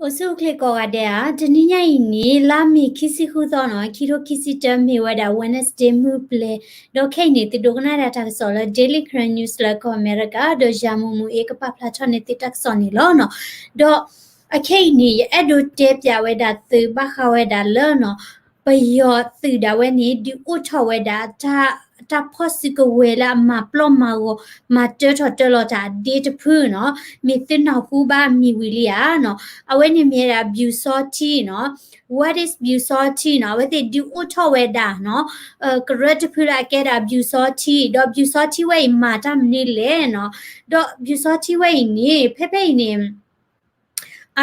အိၣ်ဆူၣ်အိၣ်ချ့ကိးဂၤဒဲးဧါ, တနံၤညါအံၤန့ၣ် လါမ့ၤခံဆံဃုသီနီၤ, ခံထိခံဆံတၢ မ့ၢ်ဝဲဒၣ် Wednesday မုၢ်ပျဲၤ, ဒီးခဲအံၤန့ၣ် သုဒိကနၣ်ဒၣ်တၢ်ကစီၣ်လၢ Daily Karen News လၢကီၢ်အမဲရကၤ, ဒီးယၤမူးမူးအ့ ကပာ်ဖျါထီၣ်န့ၢ်သုတၢ်ကစီၣ်န့ၣ်လီၤနီၤ. ဒီးအခဲအံၤန့ၣ် ယအဲၣ်ဒိးတဲပၠးဝဲဒၣ်သုဘၣ်ဃးဝဲဒၣ်လၢနီၤ ပယီၤသုးဒၣ်ဝဲန့ၣ် ဒုးအိၣ်ထီၣ်ဝဲဒၣ် တၢ်ဖီၣ်စုကဝဲၤလၢအမၤပျီၢ်မၤဂီၤ မၤတၢထီၣ်တၢလီၤတၢ်အဒ့တဖုနီၤ, မ့ၢ်သုနၢ်ဟူဘၣ်မံၤဝံၤလံဧါနီၤ. အဝဲန့ၣ်မ့ၢ်ဝဲဒၣ် ပျူစောထီးနီၤ, What is ပျူစောထီးနီၤ, အဝဲသ့ၣ်ဒုးအိၣ်ထီၣ်ဝဲဒၣ်နီၤ ကရၢတဖုလၢအကဲဒၣ် ပျူစောထီး, ဒီး ပျူစောထီး ဝဲအံၤမၤတၢ်မနုၤလဲၣ်နီၤ, ဒီး ပျူစောထီး ဝဲအံၤန့ၣ် ဖဲဖဲအံၤန့ၣ်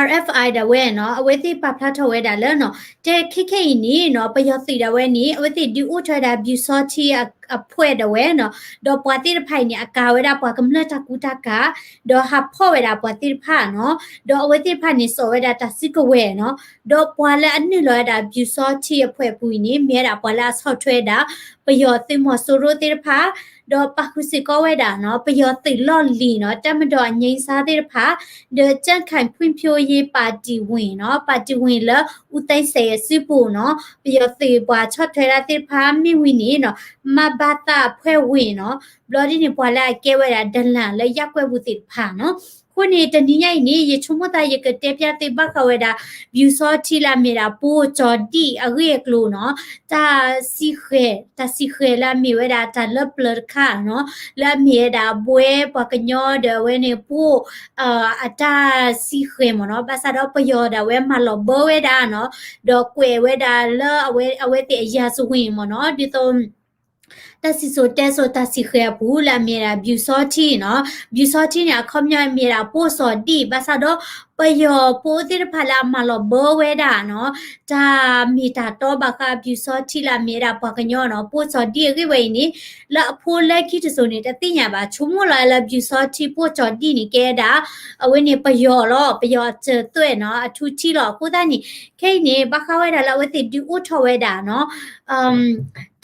RFI ဒၣ်ဝဲနီၤ, အဝဲသ့ၣ်ပာ်ဖျါထီၣ်ဝဲဒၣ်လၢနီၤ, တဲခဲခဲအံၤန့ၣ်နီၤ, ပယီၤသုးဒၣ်ဝဲန့ၣ် အဝဲသ့ၣ်ဒုးအိၣ်ထီၣ်ဝဲဒၣ် ပျူစောထီး အဖှဲးဒၣ်ဝဲနီၤ, ဒီးပှၤသ့ၣ်တဖၣ်အံၤန့ၣ် အကၤဝဲဒၣ်ပှၤကမျၢၢ်တၢ်ကူတၢ်ကၤ, ဒီးဟးဖီၣ်ဝဲဒၣ်ပှၤသ့ၣ်တဖၣ်နီၤ, ဒီးအဝဲသ့ၣ်တဖၣ်န့ၣ် စိာ်ဝဲဒၣ်တၢ်စုကဝဲၤနီၤ, ဒီးပှၤလၢအနုာ်လီၤဝဲဒၣ် ပျူစောထီး အဖှဲးပူၤအံၤန့ၣ် မ့ၢ်ဝဲဒၣ်ပှၤလၢအဆီၣ်ထွဲဝဲဒၣ် ပယီၤသုးမီၤစိရိၤသ့ၣ်တဖၣ်, ဒီးပာ်ဃုာ်စ့ၢ်ကီးဝဲဒၣ်နီၤ, ပယီၤသုးလီၢ်လံၤနီၤ, တပ်မတော်အငြိမ်းစားသ့ၣ်တဖၣ်, ဒီး ကြံ့ခိုင်ဖွံ့ဖြိုးရေးပါတီဝင်နီၤ, ပါတီဝင်လၢ ဦးသိန်းစိန် အစုပူၤနီၤ, ပယီၤသုးပှၤဆီၣ်ထွဲဒၣ်သ့ၣ်တဖၣ် မ့ၢ်ဝံၤန့ၣ်နီၤ, မဘသ အဖွဲ့ဝင်နီၤ, ဘျီဒ်န့ၣ် ပှၤလၢအကဲဝဲဒၣ် ဒလန် လၢယၢ်ကွဲၢ်ပူၤသ့ၣ်တဖၣ်နီၤ. အဃိန့ၣ် တနံၤညါအံၤန့ၣ် ယဆိကမိၣ်သးယကတဲပျၢ်သုဘၣ်ဃးဝဲဒၣ် ပျူစောထီး လၢအမ့ၢ်ဒၣ် ပှိၢ်ကၠီၤဒံၣ် အဂ့ၢ်အကျိၤနီၤ, တၢ်စံၣ်ဃဲၤ, တၢ်စံၣ်ဃဲၤလၢအမ့ၢ်ဝဲဒၣ်တၢ်လၢပျၢၤတခါနီၤ, လၢအမ့ၢ်ဝဲဒၣ်ဘှဲပှၤကညီဒီးအဝဲန့ၣ် ပှိၢ် အတၢ်စံၣ်ဃဲၤမ့ၢ်နီၤ, ဘၣ်ဆၣ်ဒီးပယီၤဒၣ်ဝဲမၤလီၤဘၢဝဲဒၣ်နီၤ, ဒီးကွဲးဝဲဒၣ်လၢအဝဲသ့ၣ်အ ရာဇဝင် မ့ၢ်နီၤ, ဒ်သိး တၢ်စံၣ်စိၤတဲစိၤတၢ်စံၣ်ဃဲၤအပူၤ လၢအမ့ၢ်ဒၣ် ပျူစောထီး နီၤ, ပျူစောထီး န့ၣ် အခီပညီမ့ၢ်ဒၣ် ပှိၢ်ကၠီၤဒံၣ်, ဘၣ်ဆၣ်ဒီး ပယီၤပှိၢ်သ့ၣ်တဖၣ်လၢအမၤလီၤဘၢဝဲဒၣ်နီၤ, တၢ်မ့ၢ်တၢ်တီဘၣ်ဃး ပျူစောထီး လၢအမ့ၢ်ဝဲဒၣ်ပှၤကညီနီၤ, ပှိၢ်ကၠီၤဒံၣ်အဂ့ၢ်ဝဲအံၤန့ၣ် လၢအဖိလၢခံတစိၤန့ၣ် တသ့ၣ်ညါဘၣ်, ဆိကမိၣ်လီၤလၢ ပျူစောထီး ပှိၢ်ကၠီၤဒံၣ်န့ၣ် ကဲဒၣ် အဝဲန့ၣ်ပယီၤလီၤ, ပယီၤအစၢၤသွဲၣ်နီၤ, အထူထံးလီၤ. အဃိသတးန့ၣ် ခဲအံၤန့ၣ် ဘၣ်ဃးဝဲဒၣ်လၢအဝဲသ့ၣ်ဒုးအိၣ်ထီၣ်ဝဲဒၣ်နီၤ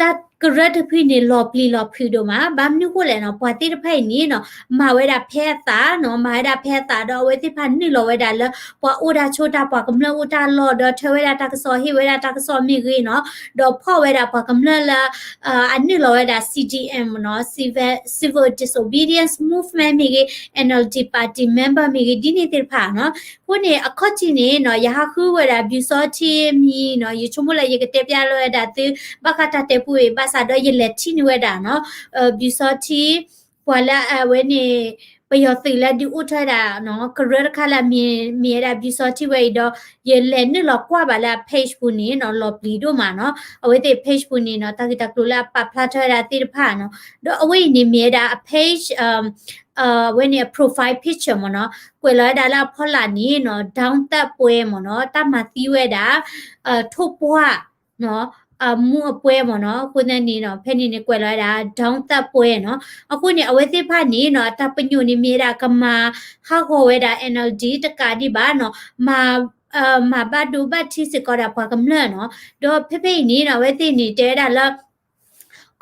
တၢ်ကရၢတဖုန့ၣ် လီၤပျံၤလီၤဖုးဒိၣ်မး, ဘၣ်မနုၤဃိလဲၣ်နီၤ, ပှၤသ့ၣ်တဖၣ်အံၤန့ၣ်နီၤ မၤဝဲဒၣ်ဖဲအသးနီၤ, မၤဝဲဒၣ်ဖဲအသးဒီး အဝဲသ့ၣ်တဖၣ်နုာ်လီၤဝဲဒၣ်လၢ ပှၤအိၣ်တၢ်ဆိးတၢ် ပှၤကမျၢၢ်အိၣ်တၢ်လီၢ်, ဒီးထၢဝဲဒၣ်တၢ်ကစီၣ် ဟ့ၣ်ဝဲဒၣ်တၢ်ကစီၣ်မ့ၢ်ဂ့ၤနီၤ, ဒီးဖီၣ်ဝဲဒၣ်ပှၤကမျၢၢ်လၢ အနုာ်လီၤဝဲဒၣ် CDM နီၤ, Civil Disobedience Movement မ့ၢ်ဂ့ၤ, NLD party member မ့ၢ်ဂ့ၤ, ဒ်န့ၣ်သ့ၣ်တဖၣ်နီၤ. အဃိန့ၣ် အခီၣ်ထံးန့ၣ်နီၤ ယဟးဃုဝဲဒၣ် ပျူစောထီး မံၤနီၤ, ယဆိကမိၣ်လၢယကတဲပျၢ်လီၤဝဲဒၣ်သု ဘၣ်ဃးတၢ်တဲပူအံၤ ဘၣ်ဆၣ်ဒီးယလဲၤထံၣ်န့ၢ်ဝဲဒၣ်နီၤ ပျူစောထီး ပှၤလၢအဝဲန့ၣ် ပယီၤသုးလၢဒုးအိၣ်ထီၣ်ဝဲဒၣ်နီၤ ကရၢတခါလၢအမ့ၢ်ဝဲဒၣ် ပျူစောထီး ဝဲအံၤဒီး ယလဲၤနုာ်လီၤကွၢ်ဘၣ်လၢအ page ပူၤန့ၣ်နီၤ လီၤပျံၤဒိၣ်မးနီၤ. အဝဲသ့ၣ် page ပူၤန့ၣ်နီၤ တၢ်ဂ့ၢ်တၢ်ကျိၤလၢအပာ်ဖျါထီၣ်ဝဲဒၣ်သ့ၣ်တဖၣ်နီၤ, ဒီးအဝဲအံၤန့ၣ်မ့ၢ်ဝဲဒၣ်အ page အဝဲန့ၣ်အ profile picture မ့ၢ်နီၤ, ကွဲးလီၤဝဲဒၣ်လၢအဖီလာ်န့ၣ်နီၤ ဒိင်းတပ်ပွဲ မ့ၢ်နီၤ, တၢ်မၤသံဝဲဒၣ် ထိၣ်ပှၢ် အမူအပွဲ မ့ၢ်နီၤ. အဃိသတးန့ၣ်နီၤ ဖဲန့ၣ်န့ၣ် ကွဲးလီၤဝဲဒၣ် ဒိင်းတပ်ပွဲ နီၤ. အဃိန့ၣ် အဝဲသ့ၣ်တဖၣ်န့ၣ်နီၤ အတၢ်ပညိၣ်န့ၣ်မ့ၢ်ဝဲဒၣ်ကမၤဟးဂီၤဝဲဒၣ် NLD တကးဒံးဘၣ်နီၤ, မၤ မၤဘၣ်ဒိဘၣ်ထံးစ့ၢ်ကီးဒၣ်ပှၤကမျၢၢ်နီၤ. ဒီးဖဲဖဲအံၤန့ၣ်နီၤ အဝဲသ့ၣ်န့ၣ် တဲဝဲဒၣ်လၢ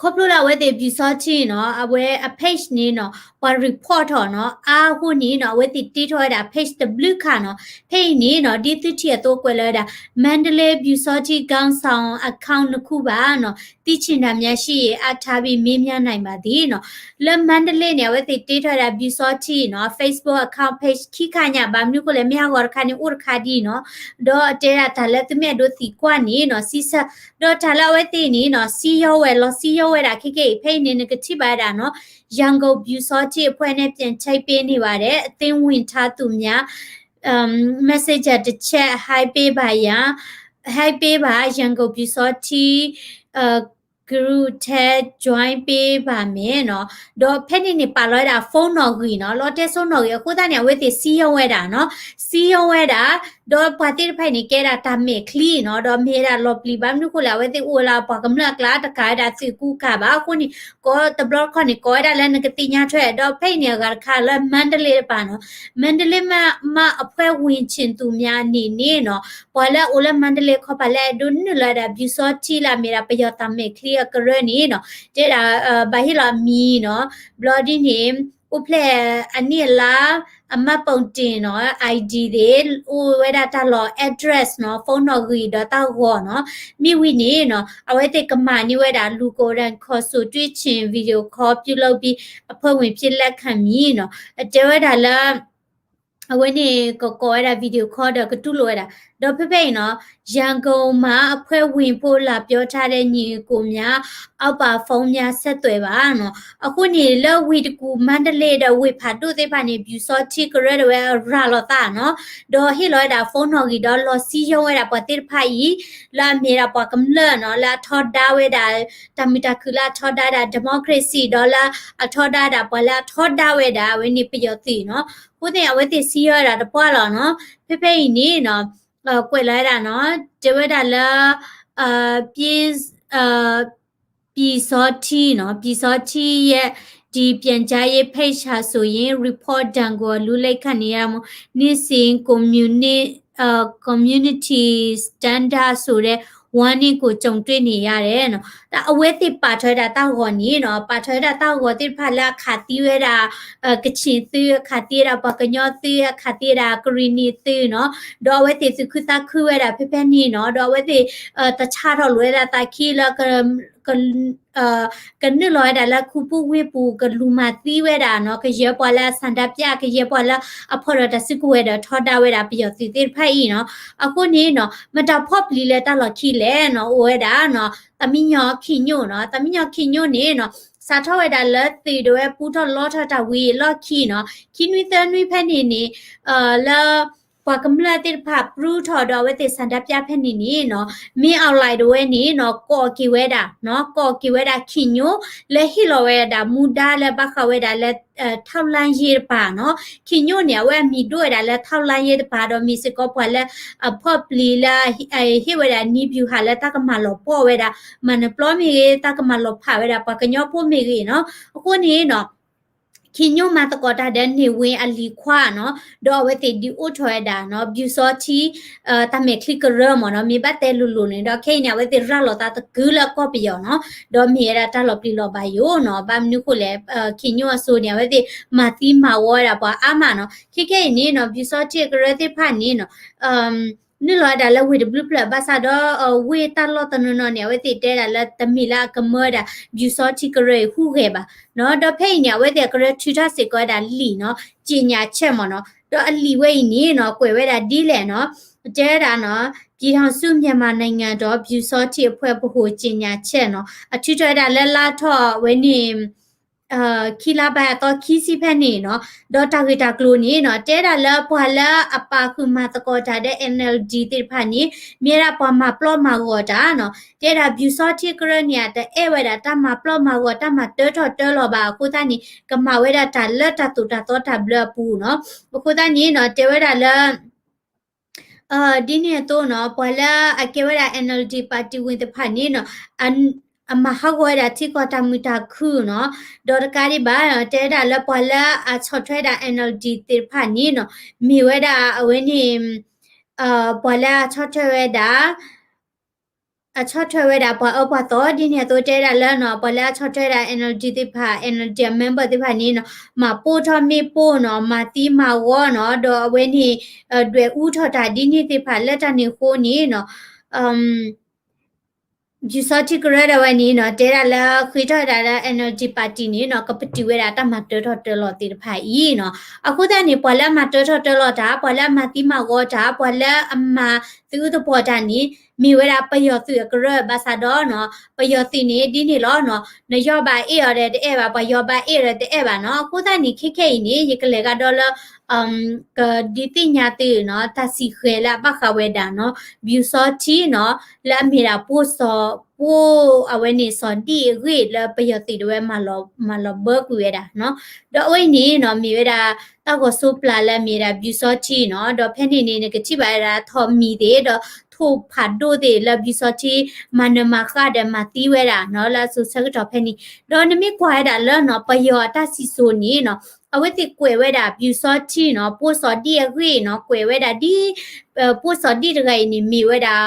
ခီဖျိလၢအဝဲသ့ၣ် ပျူစောထီး နီၤ အဝဲအ page န့ၣ်နီၤ ပှၤ report ထီၣ်နီၤ အါအဃိန့ၣ်နီၤ အဝဲသ့ၣ်တ့ထီၣ်ဝဲဒၣ် page တဘျုးခါနီၤ. ဖဲအံၤန့ၣ်နီၤ ဒ်သုထံၣ်အသိးကွဲးလီၤဝဲဒၣ် Mandalay ပျူစောထီး ခေါင်းဆောင် account နှစ်ခုပါနီၤ, သိချင်တာများရှိရင် အပ်ထားပြီး မေးမြန်းနိုင်ပါသည် နီၤ. လၢ Mandalay န့ၣ် အဝဲသ့ၣ်တ့ထီၣ်ဝဲဒၣ် ပျူစောထီး နီၤ Facebook account page ခံခါညါ, ဘၣ်မနုၤအဃိလဲၣ် မ့ၢ်ဟးဂီၤတခါန့ၣ် အိၣ်တခါဒံးနီၤ. ဒီးတဲဒၣ်တၢ်လၢသုမ့ၢ်အဲၣ်ဒိးသံကွၢ်န့ၣ်နီၤ စံးဆၢ, ဒီးတၢ်လၢအဝဲသ့ၣ်န့ၣ်နီၤ စည်းရုံးဝဲ လီၤစည်းရုံးဝဲဒၣ်ခဲကနံၣ်အံၤ ဖဲအံၤန့ၣ် နကထံၣ်ဘၣ်ဝဲဒၣ်နီၤ ရန်ကုန် ပျူစောထီး အဖွဲ့နဲ့ ပြန်ချိတ်ပေးနေပါတယ်, အသင်းဝင်ထားသူများ Messenger တစ်ချက် ဟဲပေးပါရန်, ဟဲပေးပါ ရန်ကုန် ပျူစောထီး group ထဲ join ပေးပါမယ် နီၤ. ဒီးဖဲန့ၣ်န့ၣ် ပာ်လီၤဝဲဒၣ် phone နီၣ်ဂံၢ်နီၤ, လီတဲစိနီၣ်ဂံၢ် အဃိသတးန့ၣ် အဝဲသ့ၣ်စည်းရုံးဝဲဒၣ်နီၤ, စည်းရုံးဝဲဒၣ်, ဒီးပှၤသ့ၣ်တဖၣ်အံၤန့ၣ် ကဲဒၣ်တၢ်မဲာ်ချံနီၤ, ဒီးမ့ၢ်ဝဲဒၣ်လီၤပျံၤ ဘၣ်မနုၤအဃိလဲၣ် အဝဲသ့ၣ်အိၣ်လၢပှၤကမျၢၢ်အကျါ တကးဝဲဒၣ်သုးကူကၤဘၣ်. အဃိန့ၣ် ကိးတဘျီတခီၣ်န့ၣ် ကိးဝဲဒၣ်လၢနကသ့ၣ်ညါထွဲ, ဒီးဖဲအံၤန့ၣ် အဂၤတခါလၢ Mandalay တပၤနီၤ, Mandalay မှ အဖွဲ့ဝင်ချင်သူများ အနေနဲ့ နီၤ, ပှၤလၢအအိၣ်လၢ Mandalay ခီပၤလၢအဲၣ်ဒိးနုာ်လီၤဝဲဒၣ် ပျူစောထီး လၢအမ့ၢ်ဒၣ်ပယီၤတၢ်မဲာ်ချံအကရၢန့ၣ်နီၤ, တဲဒၣ် ဘၣ်ဟ့ၣ်လီၤအမံၤနီၤ, ဘျီဒ်န့ၣ် အိၣ်ဖျဲၣ်အနံၣ်အလါ အမှတ်ပုံတင်နီၤ ID သ့ၣ် အိၣ်ဝဲဒၣ်တၢ်လီၤ address နီၤ phone နီၣ်ဂံၢ်ဒီးတၢ်ဂီၤနီၤ မ့ၢ်ဝံၤန့ၣ်နီၤ အဝဲသ့ၣ်ကမၤန့ၢ်ဝဲဒၣ် လူကိုယ်တိုင်ခေါ်ဆိုတွေ့ချင် video call ပြုလုပ်ပြီး အဖွဲ့ဝင်ဖြစ်လက်ခံမည်နီၤ တဲဝဲဒၣ်လၢ အဝဲန့ၣ်ကကိးဝဲဒၣ် video call ဒီးကတူၢ်လိာ်ဝဲဒၣ် ဒီးဖဲဖဲအံၤနီၤ ရန်ကုန်မှာအဖွဲ့ဝင်ဖို့လာပြောထားတဲ့ညီအစ်ကိုများ အောက်ပါဖုန်းများဆက်သွယ်ပါနီၤ အဃိန့ၣ် လၢဝ့ၢ်တကူၣ် မန္တလေး ဒီးဝ့ၢ်ဖးဒိၣ်သ့ၣ်တဖၣ်န့ၣ် ပျူစောထီးကရၢဒီးဝဲအရၤလီၤသးနီၤ ဒီးဟ့ၣ်လီၤဝဲဒၣ် phone နီၣ်ဂံၢ်ဒီးလီၤစံယိဝဲဒၣ်ပှၤသ့ၣ်တဖၣ်အံၤ လၢအမ့ၢ်ဒၣ်ပှၤကမျၢၢ်နီၤ လၢအထီဒါဝဲဒၣ် တၢ်မုာ်တၢ်ခုၣ်လၢအထီဒါဒၣ် democracy ဒီးလၢအထီဒါဒၣ်ပှၤလၢအထီဒါဝဲဒၣ် အဝဲန့ၣ်ပယီၤသုးနီၤ အဃိသ့ၣ် အဝဲသ့ၣ်စံယိဝဲဒၣ်တပှၢ်လီၤနီၤ ဖဲဖဲအံၤန့ၣ်နီၤ ကွဲးလီၤဝဲဒၣ်နီၤ တဲဝဲဒၣ်လၢ ပြည်စောထီးနီၤ ပြည်စောထီးရဲ့ ဒီပြန်ကြားရေး ဖဲချာဆိုရင် report တန်ကိုလူလက်ခံနေရမှု နေ့စဉ် community community standard ဆိုတဲ့ warning ကိုကြုံတွေ့နေရတယ်နီၤ အဝဲသ့ၣ်ပာ်ထီၣ်ဝဲဒၣ်တၢ်ဂီၤန့ၣ်နီၤ ပာ်ထီၣ်ဝဲဒၣ်တၢ်ဂီၤသ့ၣ်တဖၣ်လၢအခးသံဝဲဒၣ် ကချင်သုး အခးသံဝဲဒၣ်ပှၤကညီသုး အခးသံဝဲဒၣ်ကရံၣ်နံၣ်သုးနီၤ ဒီးအဝဲသ့ၣ်သူၣ်ခုသးခုဝဲဒၣ်ဖဲဖဲန့ၣ်နီၤ ဒီးအဝဲသ့ၣ် တဆါထီၣ်လိာ်ဝဲဒၣ်သးခံလၢ ကနုာ်လီၤဝဲဒၣ်လၢခူပူၤဝ့ၢ်ပူၤ ကလူၤမၤသံဝဲဒၣ်နီၤ ကယဲၢ်ပှၤလၢအဆန္ဒပြ ကယဲၢ်ပှၤလၢအဖီၣ်ဒီးတၢ်စုကဝဲၤဒီးထီဒါဝဲဒၣ်ပယီၤသုးသ့ၣ်တဖၣ်အံၤနီၤ အဃိန့ၣ်နီၤ မတၤဖီၣ်ပျံၤလၢတၢ်လီၢ်ခံလဲၣ်နီၤ အိၣ်ဝဲဒၣ်နီၤ သမံညီၣ်ခံညိၣ်နီၤ သမံညီၣ်ခံညိၣ်န့ၣ်နီၤ စးထီၣ်ဝဲဒၣ်လၢသုးဒၣ်ဝဲပူထီၣ်လီထီၣ်တၢ်ဝံၤအလီၢ်ခံနီၤ ခံနွံသၢနွံဖဲန့ၣ်န့ၣ် လၢ ပှၤကမျၢၢ်သ့ၣ်တဖၣ် ပြူထီၣ်ဒီးအဝဲသ့ၣ်ဆန္ဒပြဖဲန့ၣ်န့ၣ်နီၤ မင်းအောင်လှိုင် ဒၣ်ဝဲန့ၣ်နီၤ ကိးက့ၤဝဲဒၣ်နီၤ ကိးက့ၤဝဲဒၣ်ခံညိၣ် လၢဟ့ၣ်လီၤဝဲဒၣ်မူဒါလၢဘၣ်ဃးဝဲဒၣ်လၢ ထောက်လှမ်းရေး တပၤနီၤ ခံညိၣ်န့ၣ် အဝဲအမံၤဒိၣ်ဝဲဒၣ်လၢ ထောက်လှမ်းရေး တပၤဒီး မ့ၢ်စ့ၢ်ကီးပှၤလၢအဖီၣ်ပျံၤလၢ ဟ့ၣ်ဝဲဒၣ် နည်းဗျူဟာ လၢတၢ်ကမၤလီၤပှီၢ်ဝဲဒၣ် မၤနၢၤပျီမ့ၢ်ဂ့ၤ တၢ်ကမၤလီၤဖးဝဲဒၣ်ပှၤကညီဖိမ့ၢ်ဂ့ၤနီၤ အဃိန့ၣ်နီၤ ခံညိၣ်မၤသကိးတၢ်ဒီးန့ၢ်ဝ့အလံၤခွါနီၤ, ဒီးအဝဲသ့ၣ်ဒုးအိၣ်ထီၣ်ဝဲဒၣ်နီၤ ပျူစောထီး တၢ်မဲာ်ချံကရၢမ့ၢ်နီၤ, မ့ၢ်ဘၣ်တဲလိၤလိၤန့ၣ် ဒီးခဲအံၤန့ၣ် အဝဲသ့ၣ်ရၤလီၤသးသကုၤလၢကီၢ်ပယီၤနီၤ, ဒီးမ့ၢ်ဝဲဒၣ်တၢ်လီၤပျံၤလီၤဘၣ်ယိာ်နီၤ, ဘၣ်မနုၤဃိလဲၣ် ခံညိၣ်အစိၤန့ၣ် အဝဲသ့ၣ်မၤသံမၤဝီဝဲဒၣ်ပှၤအါမးနီၤ, ခဲခဲအံၤန့ၣ်နီၤ ပျူစောထီးကရၢသ့ၣ်တဖၣ်န့ၣ်နီၤ နုာ်လီၤဝဲဒၣ်လၢဝ့ၢ်တဘျုးဖျၢၣ် ဘၣ်ဆၣ်ဒီး ဝ့ၢ်တၢ်လီၢ်တနီၤနီၤန့ၣ် အဝဲသ့ၣ်တဲဒၣ်လၢတမ့ၢ်လၢအကမၢဝဲဒၣ် ပျူစောထီးကရၢအံၤဟူးဂဲၤဘၣ်နီၤ, ဒီးဖဲအံၤန့ၣ် အဝဲသ့ၣ်အကရၢထုးထီၣ်စ့ၢ်ကီးဝဲဒၣ်လံာ်နီၤ, ကြေညာချက်မ့ၢ်နီၤ, ဒီးအလံာ်ဝဲအံၤန့ၣ်နီၤ ကွဲးဝဲဒၣ်ဒ်လဲၣ်နီၤ, တဲဝဲဒၣ်နီၤ ပြည်ထောင်စုမြန်မာနိုင်ငံတော် ပျူစောထီးအဖွဲ့ဗဟိုကြေညာချက်နီၤ, အထုးထီၣ်ဝဲဒၣ်လၢလါထီၣ်ဝဲန့ၣ် ခံလါဘၣ်အသီခံဆံဖဲန့ၣ်နီၤ, ဒီးတၢ်ဂ့ၢ်တၢ်ကျိၤန့ၣ်နီၤ တဲဒၣ်လၢပှၤလၢအပာ်ဃုာ်မၤသကိးတၢ်ဒီး NLD သ့ၣ်တဖၣ်န့ၣ် မ့ၢ်ဝဲဒၣ်ပှၤမၤပျီမၤဂီၤတၢ်နီၤ, တဲဒၣ်ပျူစောထီးကရၢန့ၣ် အတအဲၣ်ဝဲဒၣ်တၢ်မၤပျီမၤဂီၤ တၢ်မၤတၢထီၣ်တၢလီၤဘၣ်အဃိသတးန့ၣ် ကမၤဝဲဒၣ်တၢ်လၢတၢ်သိၣ်တၢ်သီတၢ်ဘျၢအပူၤနီၤ, အဃိသတးန့ၣ်နီၤ တဲဝဲဒၣ်လၢ ဒ်န့ၣ်အသိးနီၤ ပှၤလၢအကဲဝဲဒၣ် NLD ပၣ်တံၣ်ဝ့ၢ်သ့ၣ်တဖၣ်န့ၣ်နီၤ အမၤဟးဂီၤဝဲဒၣ်ထံကီၢ်တၢ်မုာ်တၢ်ခုၣ်နီၤ, ဒီးတကးဒံးဘၣ် တဲဝဲဒၣ်လၢပှၤလၢအဆီၣ်ထွဲဒၣ် NLD သ့ၣ်တဖၣ်န့ၣ်နီၤ မ့ၢ်ဝဲဒၣ်အဝဲန့ၣ် ပှၤလၢအဆီၣ်ထွဲဝဲဒၣ် အဆီၣ်ထွဲဝဲဒၣ်ပှၤအၢပှၤသီ ဒ်န့ၣ်အသိးတဲဒၣ်လၢနီၤ ပှၤလၢအဆီၣ်ထွဲဒၣ် NLD သ့ၣ်တဖၣ် NLD member သ့ၣ်တဖၣ်န့ၣ်နီၤ မၤပိၢ်ထီၣ်မ့ၣ်ပိၢ်နီၤ မၤသံမၤဝီနီၤ ဒီးအဝဲန့ၣ် ဒွဲၣ်အူထီၣ်တၢ်ဒ်န့ၣ်သ့ၣ်တဖၣ်လၢတၢ်န့ၣ်အဃိန့ၣ်နီၤ ပျူစောထီးကရၢဒၣ်ဝဲန့ၣ်နီၤ တဲဒၣ်လၢဃ့ထီၣ်ဝဲဒၣ်လၢ NLD ပၣ်တံၣ်န့ၣ်နီၤ ကပတုာ်ဝဲဒၣ်တၢ်မၤတၢထီၣ်တၢလီၤသ့ၣ်တဖၣ်အံၤနီၤ, အဃိသတးန့ၣ် ပှၤလၢအမၤတၢထီၣ်တၢလီၤတၢ် ပှၤလၢအမၤသံမၤဝီတၢ် ပှၤလၢအမၤသုးအုးသပှီၤတၢ်န့ၣ် မ့ၢ်ဝဲဒၣ်ပယီၤသုးအကရၢဘၣ်ဆၣ်ဒီးနီၤ ပယီၤသုးန့ၣ် ဒ်န့ၣ်လီၤနီၤ နယီၢ်ဘၣ်အ့ၣ်အီၤဒီးတအဲၣ်ဘၣ် ပှၤယီၤဘၣ်အ့ၣ်အီၤဒီးတအဲၣ်ဘၣ်နီၤ, အဃိသတးန့ၣ် ခဲခဲအံၤန့ၣ် ယကလဲၤကဒီးလၢ ကဒုးသ့ၣ်ညါသုနီၤ တၢ်စံၣ်ဃဲၤလၢအဘၣ်ဃးဝဲဒၣ်နီၤ ပျူစောထီးနီၤ လၢအမ့ၢ်ဒၣ်ပိၢ်စီၤ ပိၢ်အဝဲန့ၣ်စီၤဒံၣ်အဂ့ၢ်လၢပယီၤသုးဒၣ်ဝဲ မၤလီၤဘၢကွံာ်ဝဲဒၣ်နီၤ, ဒီးအဝဲအံၤန့ၣ်နီၤ မ့ၢ်ဝဲဒၣ်တၢ်ဂီၤစိးပျၢ်လၢအမ့ၢ်ဝဲဒၣ်ပျူစောထီးနီၤ, ဒီးဖဲန့ၣ်န့ၣ် နကထံၣ်ဘၣ်ဝဲဒၣ်ထိးမံၤသ့ၣ် ဒီးထိးဖးဒိၣ်သ့ၣ်လၢပျူစောထီး မၤနၢၤမၤဃၣ်ဒီးမၤသံဝဲဒၣ်နီၤ လၢအစိၤဆၢကတီၢ်ဖဲန့ၣ်, ဒီးနမ့ၢ်ကွၢ်ဝဲဒၣ်လၢနီၤ ပယီၤအတၢ်စံၣ်စိၤန့ၣ်နီၤ အဝဲသ့ၣ်ကွဲးဝဲဒၣ်ပျူစောထီးနီၤ ပိၢ်စီၤဒံၣ်အဂ့ၢ်နီၤ ကွဲးဝဲဒၣ်ဒ် ပိၢ်စီၤဒံၣ်တဂၤအံၤန့ၣ် မ့ၢ်ဝဲဒၣ်